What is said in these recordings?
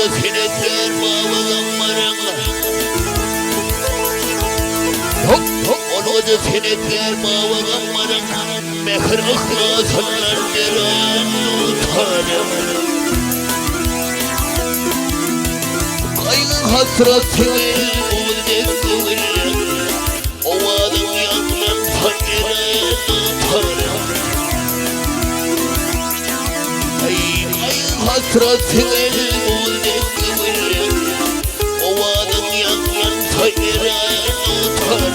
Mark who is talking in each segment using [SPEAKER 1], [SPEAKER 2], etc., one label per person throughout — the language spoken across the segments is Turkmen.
[SPEAKER 1] Onuňda senetler Baba Gammaryň. Onuňda senetler Baba Gammaryň. Mähir yhlasyndan beren dutaryň. Gaýgy hasrat siňen buz dek göwünleň. Owazyň ýaňlansa gelen dutaryň. Aý, hasrat siňen buz dek göwünleň, Owazyň ýaňlansa erän dutar.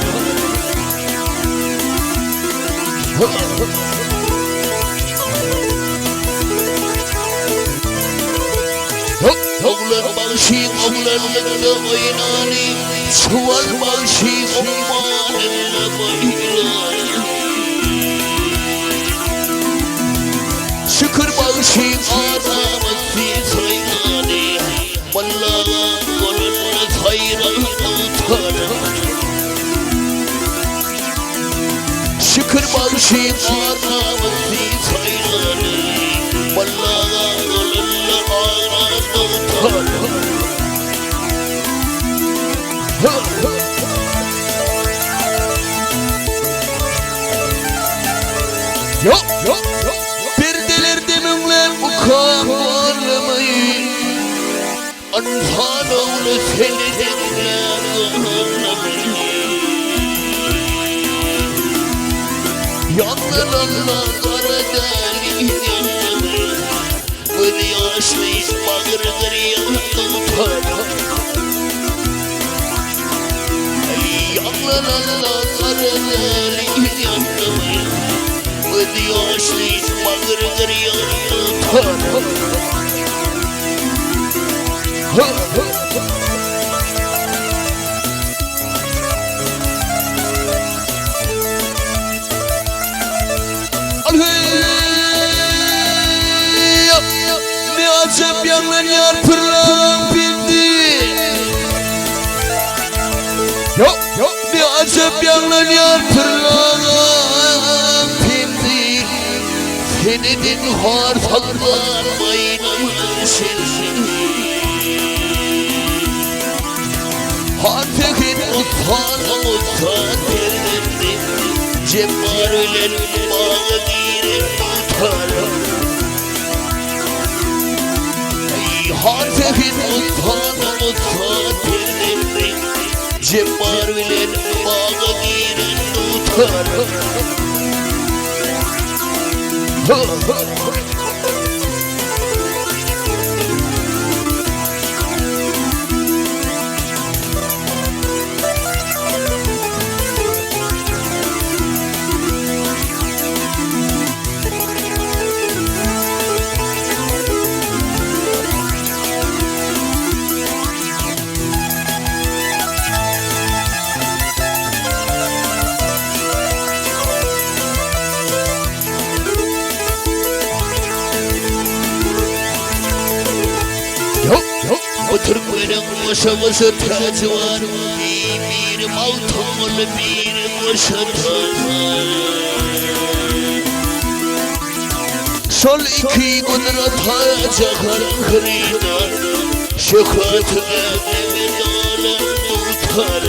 [SPEAKER 1] Oglan bagşyň oglanlykda oýnany, Çuwal bagşyň ummanynda boýlany. Şükür bagşyň adamasy saýlany, Mollagaň golunda saýran dutar. Şükür bagşyň adamasy saýlany, Mollagaň golunda aglan dutar. Perdelerde müňläp ukam barlymy, Ynsan ogly seni diňlär gynandymy. Ýaňlananlar gara däli ýandymy, Gözi ýaşly bagry gyrýan dutar. Ýaňlananlar gara däli ýandymy, Gözi ýaşly bagry gyrýan dutar.
[SPEAKER 2] Ne ajap ýaňlanýar pyrlaň pendi. Ne ajap ýaňlanýar pyrlaň pendi.
[SPEAKER 1] Seni zinhar saklar baýram şendi. Han Tekin ussanyň ussat perzendi, Jepbar bilen baga giren dutar. Han Tekin ussanyň ussat perzendi, Jepbar bilen baga giren dutar. Bu türkmeniň goşa-goşa täji bar, Biri Magtymguly, biri goşa taý. Şol iki gudrata jahan hyrydar, Şöhratyňa neme dolan dutar.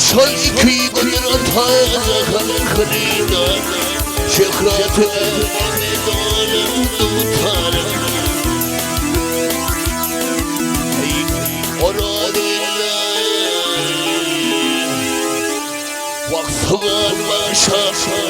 [SPEAKER 1] Şol iki gudrata jahan hyrydar, Şöhratyňa neme dolan dutar. Oraz Wah, sogan başa.